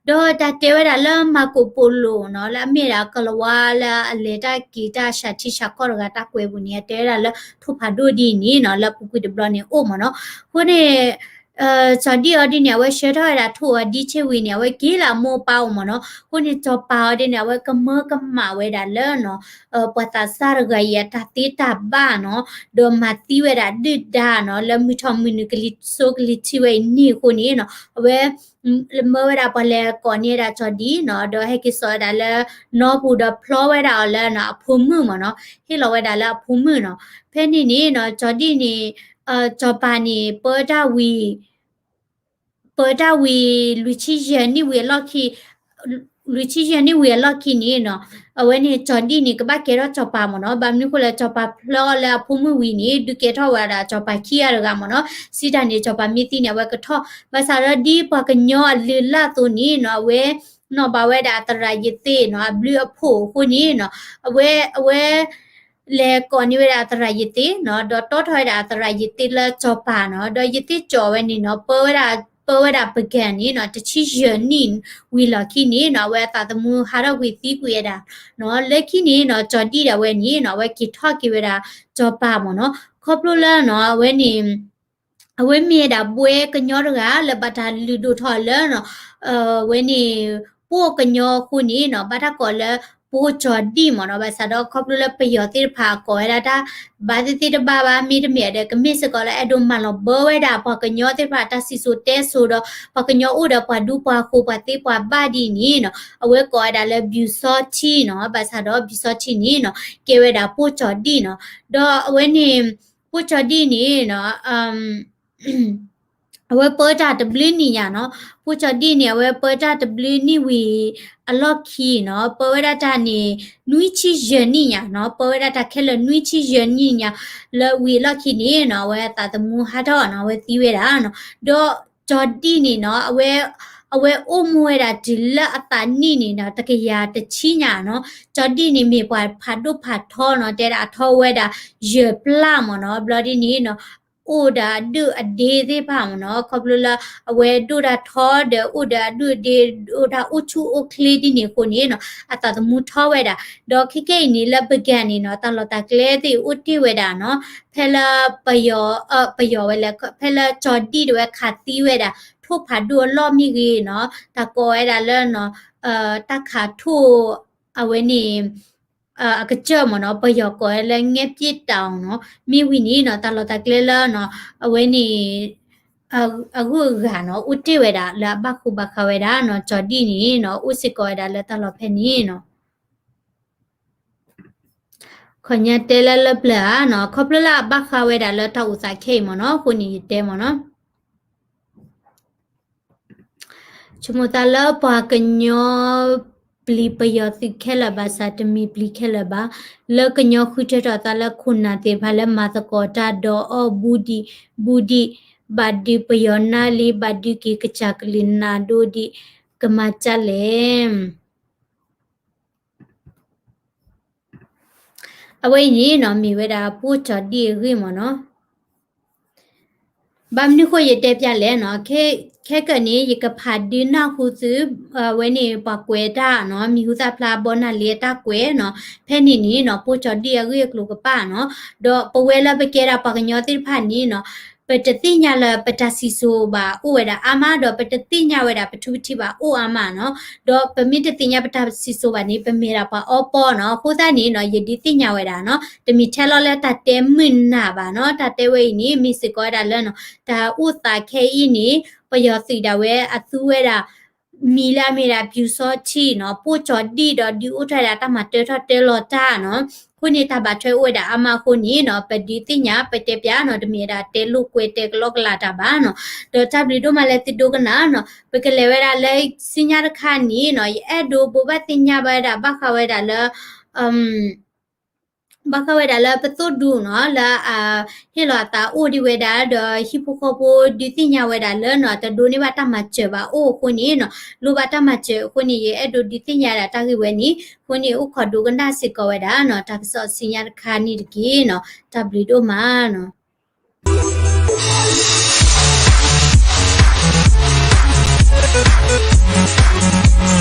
ဒီးတၢ်တဲဝဲဒၣ်လၢ မၤကိးပိလိနီၤ လၢအမ့ၢ်ဒၣ်ကလၤဝါလၢအလဲၤတၢ်က့ၤတၢ်ဆးထံဆးကီၢ်တဂၤတၢ်ကွဲးပူၤန့ၣ် အတဲဝဲဒၣ်လၢထိၣ်ဖးဒိၣ်ဒ်န့ၣ်နီၤ လၢပူၤကွံာ်တဘျီန့ၣ်အိၣ်မ့ၢ်နီၤ. အဃိန့ၣ် ကၠီၤဒံၣ်အီၤဒ်န့ၣ် အဝဲဆှၢထီၣ်ဝဲဒၣ်ထိၣ်အဒံးဆ့ဝံၤန့ၣ် အဝဲက့ၤလၢအမိၢ်အပၢ်အိၣ်မ့ၢ်နီၤ. အဃိန့ၣ် ကၠီၤပၤအီၤဒ်န့ၣ် အဝဲကမၢကမၣ်ဝဲဒၣ်လၢနီၤ ပှၤသးစၢ်တဂၤအံၤအတၢ်သ့တၢ်ဘၣ်နီၤ ဒီးမၤသံဝဲဒၣ်ဒုၣ်ဒါနီၤ လၢမုၢ်ထီၣ်မုၢ်နုာ်ကလံၤစိးကလံၤထံးဝဲအံၤန့ၣ်အဃိန့ၣ်နီၤ အဝဲ မၢဝဲဒၣ်ပှၤလဲၤကိးန့ၢ်ဝဲဒၣ်ကၠီၤဒံၣ်နီၤ ဒီးဟဲက့ၤစိာ်ဝဲဒၣ်လၢနီပူၤဒီးဖျီဝဲဒၣ်အီၤလၢနီၤ အဖိမုၣ်မ့ၢ်နီၤ ဟ့ၣ်လီၤဝဲဒၣ်လၢအဖိမုၣ်နီၤ. ဖဲန့ၣ်န့ၣ်နီၤ ကၠီၤဒံၣ်န့ၣ် ကၠီၤပၤန့ၣ် ပၢတၢ်ဝံၤ ပၢတၢ်ဝံၤ လွံၢ်ဆံယဲၢ်နံၣ်ဝံၤအလီၢ်ခံ လွံၢ်ဆံယဲၢ်နံၣ်ဝံၤအလီၢ်ခံန့ၣ်နီၤ အဝဲန့ၣ် ကၠီၤဒံၣ်န့ၣ် ကဘၣ်ကဲထီၣ်ကၠီၤပၤမ့ၢ်နီၤ. ဘၣ်မနုၤအဃိလဲၣ် ကၠီၤပၤဖျီအီၤလၢအဖိမုၣ်ဝံၤန့ၣ် ဒုးကဲထီၣ်ဝဲဒၣ်ကၠီၤပၤခံဂၤတဂၤမ့ၢ်နီၤ. စံးတၢ်န့ၣ် ကၠီၤပၤမ့ၢ်သံန့ၣ် အဝဲကထီၣ် ဘၣ်ဆၣ်ဒီးဒ်ပှၤကညီအလုၢ်အလၢ်အသိးန့ၣ်နီၤ အဝဲ နီၢ်ဘၣ်ဝဲဒၣ်အသရၣ်ယသ့နီၤ အဘျုးအဖှိၣ်အဃိန့ၣ်နီၤ အဝဲ အဝဲ လဲၤကိးန့ၢ်ဝဲဒၣ်အသရၣ်ယသ့နီၤ ဒီးတီထီၣ်ဝဲဒၣ်အသရၣ်ယသ့လၢကၠီၤပၤနီၤ ဒီးယသ့ကၠီၤဝဲန့ၣ်နီၤ ပၢဝဲဒၣ် ပၢဝဲဒၣ်ပကၢၢ်န့ၣ်နီၤ တဆံယဲၢ်နံၣ်ဝံၤလီၢ်ခံန့ၣ်နီၤ အဝဲအသးသမူဟးထီၣ်ကွံာ်သံကွံာ်ဝဲဒၣ်နီၤ လၢခံန့ၣ်နီၤ ကၠီၤဒံၣ်ဒၣ်ဝဲန့ၣ်နီၤ အဝဲက့ၤထီၣ်က့ၤဝဲဒၣ်ကၠီၤပၤမ့ၢ်နီၤ ခီဖျိလၢနီၤ အဝဲန့ၣ် အဝဲမ့ၢ်ဝဲဒၣ်ဘှဲကညီတဂၤလၢဘၣ်တၢ်လုၢ်ဒိၣ်ထီၣ်လၢနီၤ အဝဲန့ၣ် ပိၢ်ကညီအဃိန့ၣ်နီၤ ဘၣ်တၢ်ကိးလၢ ပိၢ်ကၠီၤဒံၣ်မ့ၢ်နီၤ ဘၣ်ဆၣ်ဒီးခီဖျိလၢပယီၤသ့ၣ်တဖၣ်ကိးဝဲဒၣ်တၢ် ဘၣ်သ့ၣ်သ့ၣ်တဘၣ်ဘၣ် မ့တမ့ၢ်ဒီး ကမ့ၢ်စ့ၢ်ကီးလၢအဲၣ်ဒိးမၤလီၤဘၢဝဲဒၣ်ပှၤကညီသ့ၣ်တဖၣ်တၢ်စံၣ်စိၤတဲစိၤဒီး ပှၤကညီအိၣ်ဒီးပှၤဒူပှၤဃိၤပှၤသ့ပှၤဘၣ်ဒ်န့ၣ်နီၤ အဝဲကိးဝဲဒၣ်လၢ ပျူစောထီးနီၤ ဘၣ်ဆၣ်ဒီးပျူစောထီးန့ၣ်နီၤ ကဲဝဲဒၣ်ပိၢ်ကၠီၤဒံၣ်နီၤ ဒီးအဝဲန့ၣ် ပိၢ်ကၠီၤဒံၣ်န့ၣ်နီၤ အဝဲပၢတၢ်တဘျုးနံၣ်ညါနီၤ ပိၢ်ကၠီၤဒံၣ်န့ၣ် အဝဲပၢတၢ်တဘျုးနံၣ်ဝံၤအလီၢ်ခံနီၤ ပၢဝဲဒၣ်တၢ်န့ၣ် နွံဆံယဲၢ်နံၣ်ညါနီၤ ပၢဝဲဒၣ်တၢ်ခဲလၢာ်နွံဆံယဲၢ်နံၣ်ညါ လၢဝံၤအလီၢ်ခံန့ၣ်နီၤ အဝဲအသးသမူဟးထီၣ်နီၤ အဝဲသံဝဲဒၣ်နီၤ ဒီးကၠီၤဒံၣ်န့ၣ်နီၤ အဝဲ အဝဲအိၣ်မူဝဲဒၣ်တုၤလၢအသးနံၣ်န့ၣ်နီၤ တကယၤတဆံညါနီၤ ကၠီၤဒံၣ်န့ၣ် မ့ၢ်ပှၤဖးဒိၣ်ဖးထီနီၤ တဲဒၣ်အထီဝဲဒၣ် ယဲၢ်ပျၢ်မ့ၢ်နီၤ ဘျီဒ်န့ၣ်နီၤ အိၣ်ဒီးအဒုၣ်အဒ့သ့ၣ်တဖၣ်မ့ၢ်နီၤ ခီဖျိလၢ အဝဲဒိၣ်တၢ်ထီဒီး အိၣ်ဒီးအဒုၣ်အဒ့ ဒိၣ်တၢ်အိၣ်ဆူၣ်အိၣ်ချ့ဒ်န့ၣ်အဃိန့ၣ်နီၤ အသးသမူထီဝဲဒၣ် ဒီးခဲကနံၣ်အံၤန့ၣ် လၢပကၢၢ်န့ၣ်နီၤ တၢ်လီၢ်တၢ်ကျဲသ့ၣ်အိၣ်တ့ၢ်ဝဲဒၣ်နီၤ ဖဲလၢပယီၤ ပယီၤဝဲလဲၣ် ဖဲလၢကၠီၤဒံၣ်ဒၣ်ဝဲခးသံဝဲဒၣ် ထိၣ်ဖးဒိၣ်အလီၢ်မ့ၢ်ဂ့ၤနီၤ တၢ်ကိးဝဲဒၣ်လၢနီၤ တၢ်ခးထိၣ် အဝဲန့ၣ် အကစၢၢ်မ့ၢ်နီၤ ပယီၤကိးဝဲလၢ ငှက်ပစ်တောင် နီၤ မ့ၢ်ဝံၤန့ၣ်နီၤ တၢ်လီၢ်တၢ်ကျဲလၢနီၤ အဝဲန့ၣ် အဂုၤအဂၤနီၤ အိၣ်တ့ၢ်ဝဲဒၣ် လၢအဘၣ်ဃူဘၣ်ဃးဝဲဒၣ်နီၤ ကၠီၤဒံၣ်န့ၣ်နီၤ အိၣ်စ့ၢ်ကီးဝဲဒၣ်လၢတၢ်လီၢ်ဖဲန့ၣ်နီၤ ခီညါတဲလၢလၢပျၢၤဧါနီၤ ခီဖျိလၢအဘၣ်ဃးဝဲဒၣ်လၢတၢ်အိၣ်သးခဲအံၤမ့ၢ်နီၤ အဃိန့ၣ်ယတဲမ့ၢ်နီၤ ဆိကမိၣ်သးလၢပှၤကညီ ပျံၤပယီၤသုးခဲလၢာ်ဘၣ်ဆၣ် တမ့ၢ်ပျံၤခဲလၢာ်ဘၣ်. လၢကညီဃုထၢထီၣ်သးလၢခိၣ်နၢ်သ့ၣ်တဖၣ်လၢမၤသကိးတၢ်ဒီးအီၣ်ဘူးဒံး ဘူးဒံး ဘၣ်ဒုးပယီၤနါလံ ဘၣ်ဒုးက့ၤကစၢ်ကလုာ်နးဒိၣ်ဒံး ကမၤကၢ်လဲၣ် အဝဲအံၤန့ၣ်နီၤ မ့ၢ်ဝဲဒၣ်ပိၢ်ကၠီၤဒံၣ်အဂ့ၢ်မ့ၢ်နီၤ. အ ဘၣ်မနုၤဃိယတဲပျးလဲၣ်နီၤ, ခဲကၢၣ်န့ၣ် ယကဖးဒုးနၢ်ဟူသု ဝဲန့ၣ်ပှၤကွဲးတၢ်နီၤ, မံၤဟူသၣ်ဖျါဘီနၢ်လ့အတၢ်ကွဲးနီၤ, ဖဲန့ၣ်န့ၣ်နီၤ ပိကၠီဒံၣ်အဂ့ၢ်အကျိၤကပၣ်နီၤ, ဒီးပဝဲလၢပကဲဒၣ်ပှၤကညီသ့ၣ်တဖၣ်န့ၣ်နီၤ ပတသ့ၣ်ညါလၢပတၢ်စံၣ်စိၤဘၣ်အိၣ်ဝဲဒၣ်အါမး, ဒီးပတသ့ၣ်ညါဝဲဒၣ်ပထူပထံးဘၣ်အိၣ်အါမးနီၤ, ဒီးပမ့ၢ်တသ့ၣ်ညါပတၢ်စံၣ်စိၤဘၣ်န့ၣ် ပမ့ၢ်ဒၣ်ပှၤအီပီနီၤ, အဃိသတးန့ၣ်နီၤ ယဒုးသ့ၣ်ညါဝဲဒၣ်နီၤ, တမ့ၢ်ထဲလီၤလၢတၢ်တဲမုာ်နၢ်ဘၣ်နီၤ, တၢ်တဲဝဲအံၤန့ၣ် မ့ၢ်စ့ၢ်ကီးဝဲဒၣ်လၢနီၤ တၢ်အိၣ်သးခဲအံၤန့ၣ် ပယီၤသုးဒၣ်ဝဲအသူဝဲဒၣ် မံၤလၢအမ့ၢ်ဒၣ်ပျူစောထီးနီၤ, ပိကၠီဒံၣ်ဒီးဒုးအိၣ်ထီၣ်ဝဲဒၣ်တၢ်မၤတၢထီၣ်တၢလီၤတၢ်နီၤ, အဃိန့ၣ်တၢ်ဘၣ်ထွဲအိၣ်ဝဲဒၣ်အါမးအဃိန့ၣ်နီၤ ပဒုးသ့ၣ်ညါပတဲပျးနီၤ, တမ့ၢ်ဝဲဒၣ်တဲလိာ်ကွဲတဲကလီကလးတၢ်ဘၣ်နီၤ, ဒီးတၢ်ဘျုးဒိၣ်မးလၢသုဒိကနၣ်နီၤ, ပကလဲၤဝဲဒၣ်လၢစုညါတခါန့ၣ်နီၤ, ယအဲၣ်ဒိးဘိးဘၣ်သ့ၣ်ညါဘၣ်ဝဲဒၣ် ဘၣ်ဃးဝဲဒၣ်လၢ ဘၣ်ဃးဝဲဒၣ်လၢပသိၣ်ဒူနီၤ လၢအဟ့ၣ်လီၤအသးအိၣ်ဒံးဝဲဒၣ် ဒီးဟံၣ်ဖိဃီဖိဒုးသ့ၣ်ညါဝဲဒၣ်လၢနီၤ တဒိးန့ၢ်ဘၣ်တၢ်မၤစၢၤဘၣ်အိၣ်အဃိန့ၣ်နီၤ လိၣ်ဘၣ်တၢ်မၤစၢၤအဃိန့ၣ် ယအဲၣ်ဒိးဒုးသ့ၣ်ညါဒၣ်တၢ်ဂ့ၢ်ဝဲန့ၣ် အဃိန့ၣ်အိၣ်ခိးဒိကနၣ်စ့ၢ်ကီးဝဲဒၣ်နီၤ တၢ်ကစီၣ်စုညါတခါန့ၣ်တက့ၢ်နီၤ တၢ်ဘျုးဒိၣ်မးနီၤ